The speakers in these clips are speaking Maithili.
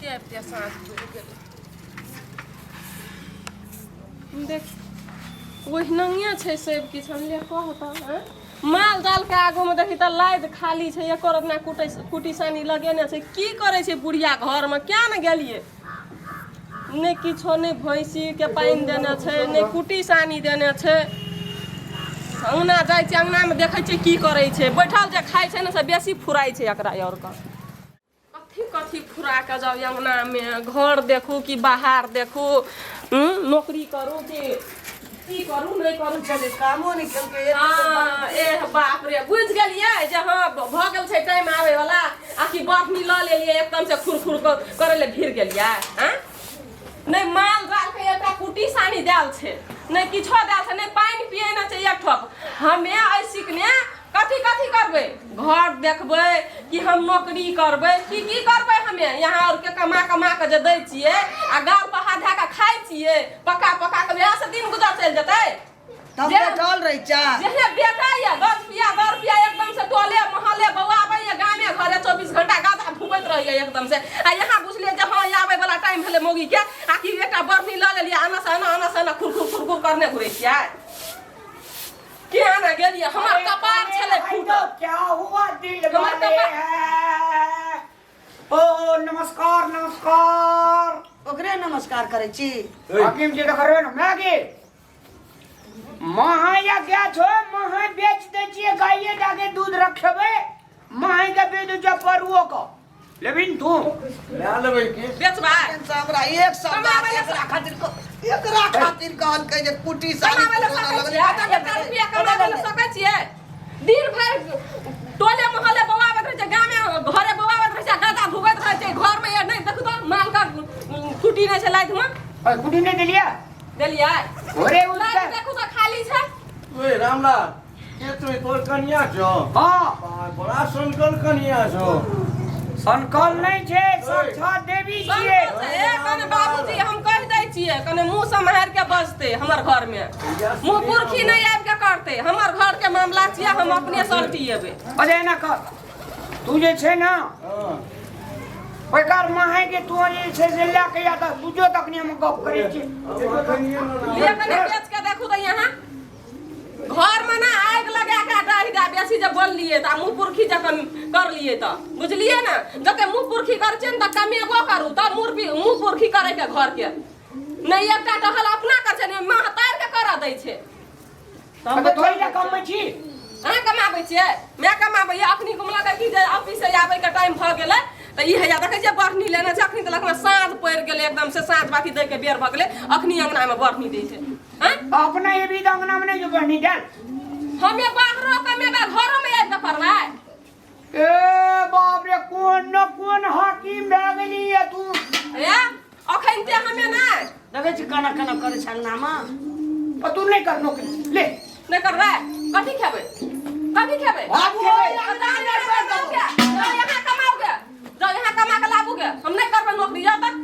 आबिते आबिते साँझ पड़ि गेलै। देख, ओहिनाए छै सब किछु। हम ले कहता आँय? माल जाल के आगू में देखी तऽ लाद खाली छै, एको अपना कुटै कुटी सानी लगेने छै। की करै छै बुढ़िया घरमे, क्या ने गेलियै? नहि किछो नहि, भैंसीके पानि देने छै, नहि कुटी सानी देने छै। अङ्गना जाइ छियै, अङ्गनामे देखै छियै की करै छै बैठल। जे खाइ छै ने से बेसी फुराइ छै एकरा आरके। कथी कथी फुरा कऽ जाउ अङ्गनामे, घर देखू कि बाहर देखू, नौकरी करू कि की करू, नहि करू। चले कामो नहि केलकै। हँ, एह बाप रे, बुझि गेलियै जे हँ भऽ गेल छै टाइम आबै वाला आ कि बढ़नी लऽ लेलियै, एकदम से खुर खुर करै लए भिड़ गेलियै। आँय, नहि माल जाल के एकटा कुटी सानी देल छै, नहि किछो देल छै, नहि पानि पिएने छै एक ठोप। हमे एहि सिकने कथी कथी करबै? घर देखबै कि हम नौकरी करबै कि की करबै? हमे यहाँ और के कमा कमा के जे दै छियै आ गाल पर हाथ धए के खाइ छियै पका पका के, वएह से दिन गुजर चलि जेतै। तब बैठल रही चा। जेहे बेटा ये 10 रुपया 10 रुपया एकदम से टोले मोहल्ले बौआबै ये, गामे घरे 24 घंटा गाजा फूकैत रहैये एकदम से। आ यहाँ बुझलियै जे हँ आबै वाला टाइम भेलै मौगी के आ कि एकटा बर्नी लऽ लेलियै, आना से आना, आना से आना, खुर खुर खुर खुर करने घुरै छियै। के आना गेलियै? हमर कपार छलै फूटल। क्या हुआ दिल हमर वाले कपार हैं ओ, नमस्कार नमस्कार। ओकरे नमस्कार करै छी? हाकिम जी तऽ करबै ने। मैं के महा या गया छो, महा बेच दै छियै, गाइये जाके दूध रखबै, महा के बेच दै छियै, परुओ को लेबिन तू? लए लेबै की? बेचबै। हमरा एक शब्द कमाबै लए एकरा खातिर एकरा खातिर कहलकै जे कुटी सानी कमाबै लए सकै छियै? एकटा रुपया कमाबै लए सकै छियै? दिन भरि टोले मोहल्ले बौआबैत रहै छै, गामे घरे बौआबैत रहै छै, गाजा भुगैत रहै छै घरमे। नहि देखू तऽ मालके कुटी नहि छै लाइटमे। अरे, कुटी नहीं देलिया? देलियै। ओरे लाइट देखू तऽ खाली छै। ओए रामलाल, के तू? तोर कनिया छौ? हाँ। बड़ा सनकल कनिया छौ। सनकल नहीं छे, साक्षात देवी छिए। ए कने बाबूजी, हम कहि दै छियै, कने मुँह सम्हारि के बजतै। हमर घरमे मुँह पुरखी नहि आबि के करतै। हमर घर के मामला छियै, हम अपने सलटिएबै। अरे, एना कर, तू जे छै ने ओकर माहे के तू जे छै से लए के या तऽ बुझो, तखनी हम गप करै छी। लिए, कने बेच के देखू तऽ यहाँ घर में ना आगि लगा के डाहि दे। बेसी जे बोललिए तऽ मुँह पुरखी जखन करलिए तऽ बुझलिए ने, जते मुँह पुरखी करै छियै ने तऽ कमेबो करू तऽ मुँह पुरखी करे के घर के नहि। एकटा टहल अपना कर छै ने, माँ तार के करऽ दै छै। तऽ थोड़ी ने कमबै छी। अहाँ कमाबै छियै, माय कमाबैया। अखनी घुमलक की जे ऑफिस से आबै के टाइम भऽ गेलै तऽ ई हैया देखै छियै बढ़नी लेने छै। अखनी तऽ लगमे साँझ पड़ि गेलै, एकदम से साँझ बाती दै के बेर भऽ गेलै, अखनी अंगना मे बढ़नी दै छै। आँय? अपना ये भी अंगना में नहीं जो बढ़नी डाल। हमे बाहरो कमेबै, घरो मे आबि कऽ करबै। ए बाप रे, कोन न कोन हाकिम भए गेली है तू? ए अखन ते हमे नहि। देखै छी केना केना करै छै अंगनामे। आ तू नहीं कर नौकरी ले। नहि करबै? कथी खेबै, कथी खेबै? बाबू, खेबै। अंगना नहि पड़ि देबौ। जाओ यहाँ कमाओगे, जाओ यहाँ कमा के लाबूगे। हम नहीं करबै नौकरी। जाओ तक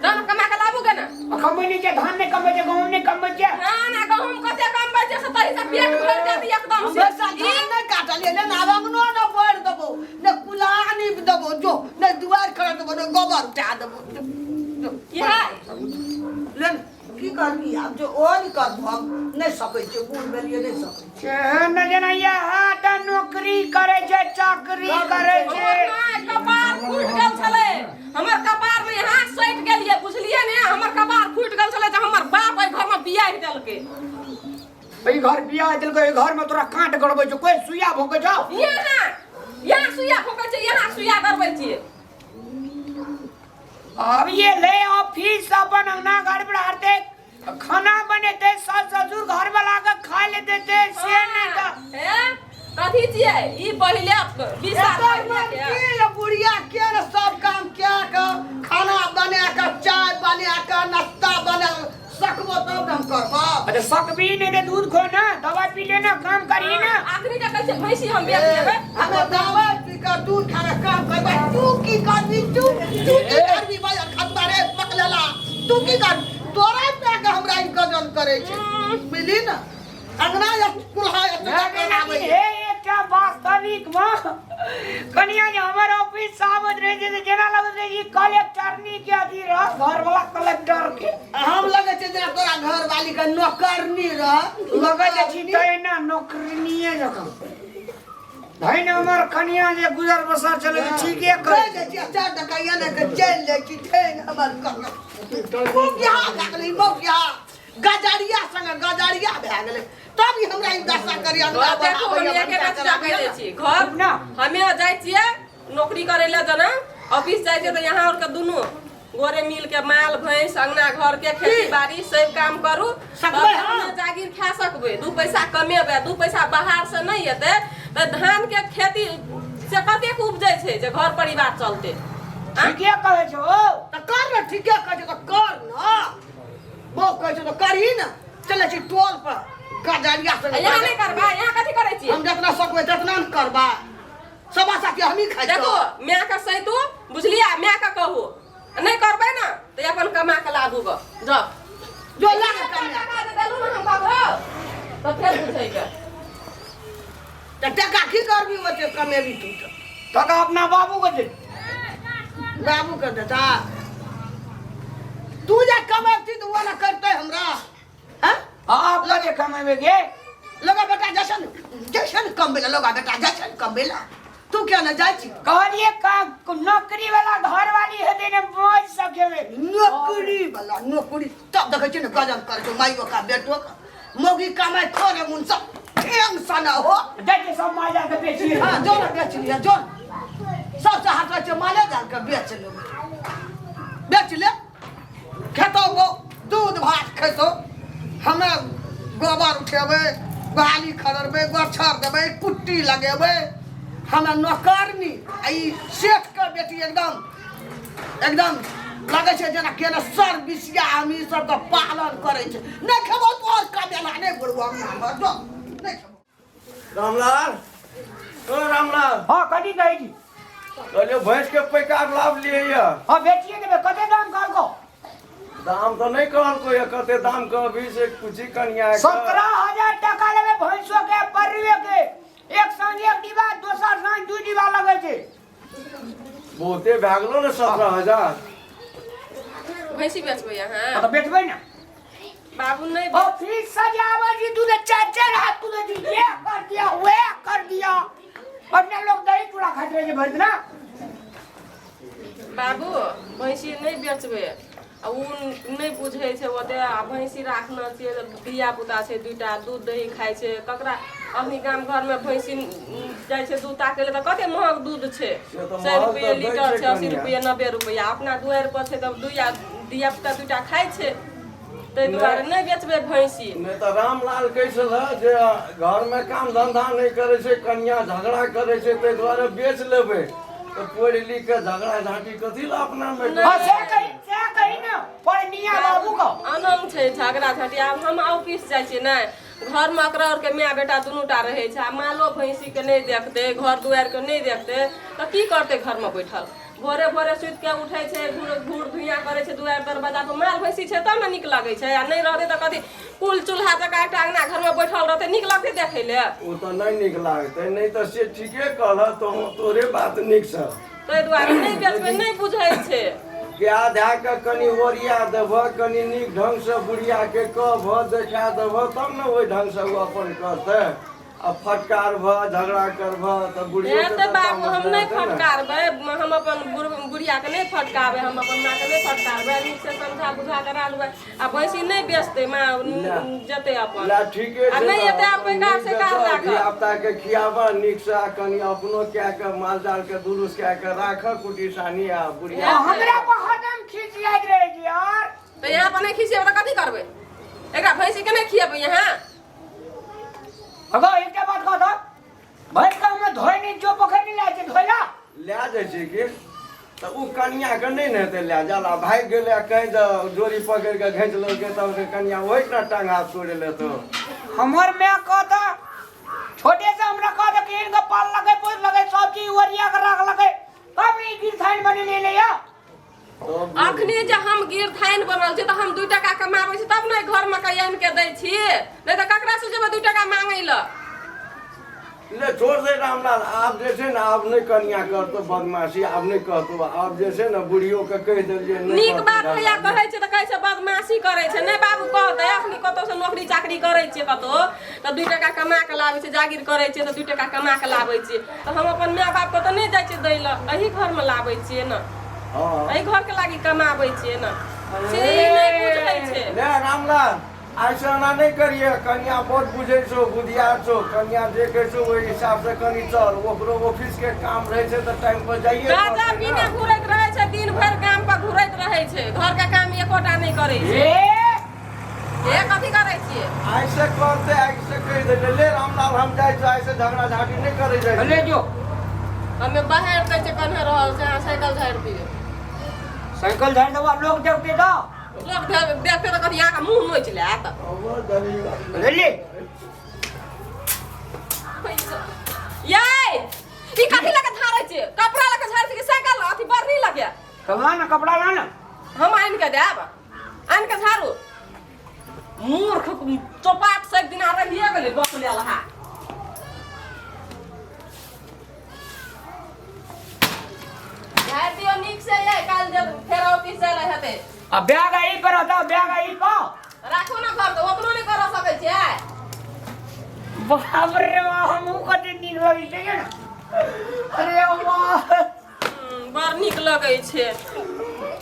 जाओ ना, कमा के लाबूगे ना। आ कमबै नहीं छै, धान नहीं कमबै छै, गहूम नहीं कमबै छै। ना ना, गहूम कते कमबै छै से तही से पेट भरि जात एकदम से। भरि साल धान नहि काटलियै ने, आब अंगनो नहि बढ़ि देबौ, ने कुलानी देबौ, जो ने दुआरि खड़ा देबौ, ने गोबर उठा देबौ, जो, जो। की है? ले ने, की करबी आब? जो ओ नहि करबो, हम नहि सकै छियै, बूढ़ भेलियै, नहि सकै छियै। केहन ने जेना यहाँ तऽ नौकरी करै छै, चाकरी करै छै। हमर नहि कपार फूटि गेल छलै, हमर कपार में यहाँ सटि गेलियै, बुझलियै ने? हमर कपार फूटि गेल छलै जे हमर बाप एहि घरमे बियाह देलकै। एहि घर बियाह देलकै, एहि घर में तोरा कांट गड़बै छौ, कोई सुइया भोकै छौ? यहाँ यहाँ सुइया भोकै छै, यहाँ सुइया गड़बै छियै। अब ये ले ऑफिस, अपन अंगना घर बढ़ाते, खाना बनेते, सास ससुर घर वाला के खाय ले देते, से नहीं तऽ। हे, कथी छियै ई? पहिले 20 साल एकर पहिले मन के। की ये बुढ़िया के ने सब काम क्या के, खाना बना के, चाय बना के, नाश्ता बना सकबो तब ने हम करबो। अच्छा, सकबी नहीं तो दूध खो ना, दवा पी लेना, काम करी ना। आखिरी के कहै छै भैंसी हम बेच लेबै। हमे दवाई पी के दूध खा के काम करबै, तू की करबी? तू तू की करबी भाई? खतवा रे पकलेला, तू की कर? तोरा पे के हमरा ई गजन करे छै, बुझली ने? अंगना या कुल्हा या हे एकटा वास्तविक में कनिया जे हमर ऑफिस ऑफिस से आबैत रहै छै तऽ जेना लगैत रहै छै कलेक्टरनी के अथी रह घर वाला कलेक्टर के। हम लगै छै जेना तोरा घर वाली के नौकरनी रह। लगैत अछि तहिना नौकरनीये जकाँ। धैन हमर कनिया जे गुजर बसर चलै छै, ठीके कहि कहै दै छियै 4 टका एने के चलि जाइ छी। धैन हमर कनिया मौगिया भए गेलै, मौगिया गजरिया संगे गजरिया भए गेलै, तब ई हमरा ई दशा करी अंगना घर देखू, हम बढ़ाबैया, एके भनसा बच्चा कहि दै कराबैया। छी घर ना। हमे जाइ छियै नौकरी करै लए, जना ऑफिस जाइ छियै तऽ यहाँ आरके दुनू गोरे मिल के माल भैंस अंगना घर के खेती बाड़ी सब काम करू, सकबै। तब हाँ। हमे जागीर खा सकबै, 2 पैसा कमेबै। 2 पैसा बाहर से नहीं एतै तऽ धान के खेती से कतेक उपजै छै जे घर परिवार चलते? आँ? ठीके कहै छौ। तऽ कर ने, ठीके कहै छै तऽ कर ने। बहू कहै छै तऽ करही ने। चलै छी टोल पर गजरिया संगे। यहाँ नहि करबै? यहाँ कथी करै छियै? हम जितना सकबै ततना ने करबै, सवा साथी हमही खाइ। देखो, माय के सैतू, बुझलियै? माय के कहू, नहि करबै ने तऽ अपन कमा के लाबू ग, जाउ। जो ला के कमा। टका जे देलहुँ ने हम ककरो तऽ फेर बुझैके। तऽ टका की करबी? ओते कमेबी तू तऽ टका अपना बाबू के दे। बाबू के देता? तू जे कमेबती तऽ ओ ने करतै हमरा, हैं? आप लगे कमेबे गे। लगा बेटा जैसन जैसन कमबे ला, लगा बेटा जैसन कमबे ला, तू क्या न जाइ छी? कहलिए का नौकरी वाला घर वाली हेतै ने मौज से खेबै। नौकरी वाला नौकरी, तब देखै छियै ने गजब करै छौ माइयो का बेटो का। मौगी कमाइ खोरे मुन सब ठेंग सन हो। जाइ छै सब माल जाल के बेचिए। हाँ, जो ने बेच लिया, जो सबसे हाथ छै माले जाल के बेच लेबै, बेच ले। खेतौ गो दूध भात खेतौ, हमे गोबर उठेबै, गोहाली खड़रबै, गोछर देबै, कुट्टी लगेबै। हमे नौकरनी आ ई सेठके बेटी एकदम एकदम लगै छै जेना केना सर बिसिया हम ई सबके पालन करै छै। नहि खेबौ तोहर कमेला, नहि बुढ़बो अंगना जो नहि खेबौ। रामलाल, ओ रामलाल। हाँ, कथी कहै छी? कहलियौ भैंस के पैकार लाभ लिए यऽ। हाँ, बेचिए देबै। कते दाम कहलको? दाम तऽ नहि कहलको यऽ, कते दाम कहबी से पूछी कनिया के। 17,000 टका लेबै भैंसो के परुए के। एक साँझ एक डिब्बा, दोसर साँझ 2 डिब्बा लगै छै। बहुते भए गेलो ने 17,000। भैंसी बेचबै अहाँ? हाँ, तऽ बेचबै ने। बाबू नहीं। ऑफिस सजावे जी तू तो चार चार हाथ तू तो जी ये कर दिया वे कर दिया। अपने लोग दही चूड़ा खाते रहे भर ना। बाबू, भैंसी नहीं बेचबै। आ उ नहि बुझै छै ओते। आ भैंसी राखने छियै, धिया पुता छै दूटा, दूध दही खाइ छै। ककरा अखनी गाम घरमे भैंसी जाइ छै दूध ताकै लए तऽ कते महग दूध छै। से तऽ 100 महग रुपैए तऽ दै लीटर छै छै, 80 कनिया। रुपैए, 90 रुपैआ। अपना दुआरि पर छै तऽ दुइया धिया पुता दूटा खाइ छै, ताहि दुआरे नहि बेचबै भैंसी। नहि तऽ रामलाल कहै छल जे घरमे काम धंधा नहि करै छै कनिया, झगड़ा करै छै, ताहि दुआरे बेच लेबै। तऽ पढ़ि लिख के झगड़ा झाँटी कथी लए अपना मे? हाँ, से कही, से कही ना पढ़निया बाबू का। अनंग छै झगड़ा झाँटी। आब हम ऑफिस जाइ छियै ने, घरमे ओकरा आरके माय बेटा दुनूटा रहै छै। आ मालो भैंसीके नहि देखतै, घर दुआरिके नहि देखतै तऽ की करतै घरमे बैठल? भोरे भोरे सुति के उठै छै, घूर घूर धुइयाँ करै छै दुआरि दरवाजा पर। माल भैंसी छै तब ने नीक लगै छै। आ नहि रहतै तऽ कथी कुल चूल्हा जकाँ एकटा अङ्गना घरमे बैठल रहतै, नीक लगतै देखै लए? ओ तऽ नहि नीक लागतै। नहि तऽ से ठीके कहलह तो, तोरे बात नीक छह। ताहि दुआरे नहि बेचबै, नहि बुझै छै। गाय धए कऽ कनि ओरिया देबह, कनि नीक ढङ्गसँ बुढ़ियाके कहबह, देखा देबह, तब ने ओहि ढङ्गसँ ओ अपन करतै। आ फटकारबह, झगड़ा करबह तऽ बुढ़ियो के हेतै तऽ बाबू, तामस हम नहि लगतै ने। फटकारबै। हम अपन बुढ़ियाके नहि फटकारबै, हम अपन माँके नहि फटकारबै। नीकसँ समझा बुझा कऽ राखबै। आ भैंसी नहि बेचतै माँ, जेतै अपन। ला ठीके आ छै। नहि तऽ एतै अपन पैकार नीक से कार बेचह, लए कऽ। धियापुताके खियाबह नीकसँ आ कनि अपनो कए कऽ माल जालके दुरुस्त कए कऽ राखह कुटी सानी आ बुढ़िया। हमरा पर हरदम खिसियाइत रहै छै यार। तऽ यहाँ पर नहि खिसियेबै तऽ कथी करबै? एकरा भैंसीके नहि खियेबै यहाँ? अगो एकटा बात कह दो, भैंस के हम धोइ नहि जो पोखरि नहि लए छै धोइला। लए जाइ छै कि तऽ ओ कनियाके नहि ने हेतै लए जाल। आ भागि गेलै आ कहीं जे जोड़ी पकड़ि कऽ घींच लेलकै तब के कनिया ओहिठिना टांग हाथ तोड़ि लेतौ। हमर माय कहता छोटे से हमरा कहता कि इनका पाल लगे पोस लगे सब चीज ओरिया के राख लगे, तब ई गिरथाइन बने ले ले या। तब अखनी जे हम गिरथाइन बनल छी तऽ हम 2 टका कमाबै छी तब ने घरमे के आनि के दै छी, नहि तऽ ककरा से जेबै 2 टका मांगै लए? ले छोड़ दे रामलाल, आब जे छै ने आब नहि कनिया करतौ बदमाशी, आब नहि कहतौ। आब जे छै ने बुढ़ियो के कहि देलियै नहि नीक करतौ बात भैया झगड़ा। कहै छै तऽ कहै छै बदमाशी करै छै। नहि बाबू कहतै, अखनी कतौ से नौकरी चाकरी करै छियै कतौ तऽ 2 टका कमा कऽ लाबै छियै, जागीर करै छियै तऽ 2 टका कमा कऽ लाबै छियै, तऽ हम अपन माय बापके तऽ नहि जाइ छियै दै लए, एही घरमे लाबै छियै ने। हँ एहि घरके लागी कमाबै छियै ने, से ई नहि बुझै छै। ले रामलाल, आइ से एना नहि करिए। कनिया बड बुझै छौ, बुधियार छौ। कनिया जे कहै छौ ओहि हिसाब से कनि चल। ओकरो ऑफिस के काम रहै छै तऽ टाइम पर जाइए गाजा पड़तै पीने ने। घुरैत रहै छै, दिन भरि गाम पर घुरैत रहै छै, घर के काम एकोटा नहि करै छै। ए हे कथी करै छियै? आइ से करते, आइ से कहि देले। ले रामलाल, हम जाइ छी, आइ से झगड़ा झाटी नहि करै जाइ ले छी। जो। हमे बाहर दै छै, कन्हे रहल छै। अहाँ साइकिल झाड़ि दियौ। साइकिल झाड़ि देबा, लोग देखते तऽ। लोक देखते तऽ कथी अहाँके मुँह नोचि लेत। बुझली? यै, ई कथी लऽ के झाड़ै छियै? कपड़ा लऽ के झाड़ै छियै कि साइकिल अथी बरनी लऽ के? तऽ ला ने, कपड़ा ला ने। हम आनि के देब, आनि के झाड़ू। मूर्ख चौपाट सब दिना रहिए गेलै बकले लहा। झाड़ि दियौ नीक से यै, काल्हि जब फेर ऑफिस जाय लए हेतै। आ बैग एहि पर रहता, बैग एहि पर। राखू ने घर, तऽ ओतनो नहि करऽ सकै छियै। बाप रे बाप, हमहूँ कते नीक लगै छै ने। अरे वाह। बड़ नीक लगै छै।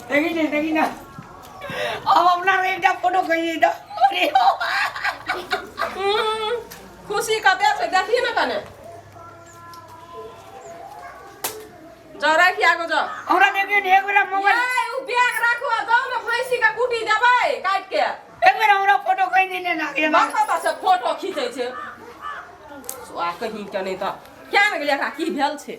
देखी ने, देखी ने, अब अपना एकटा फोटो खींची तऽ। अरे खुशी कते छै देखी ने कने। जाओ, राखि आगो जाओ। हमरा देखियौ ने एक बेर मोबाइल। ये उ बैग राखू आ जाओ ने, भैंसी के कुटी देबै काटि के। एक बेर हमरा फोटो खींच ने ना। बाबा से फोटो खींचै छै सुआ कहीं के। नहि तऽ क्या ने गेलै, एकरा की भेल छै?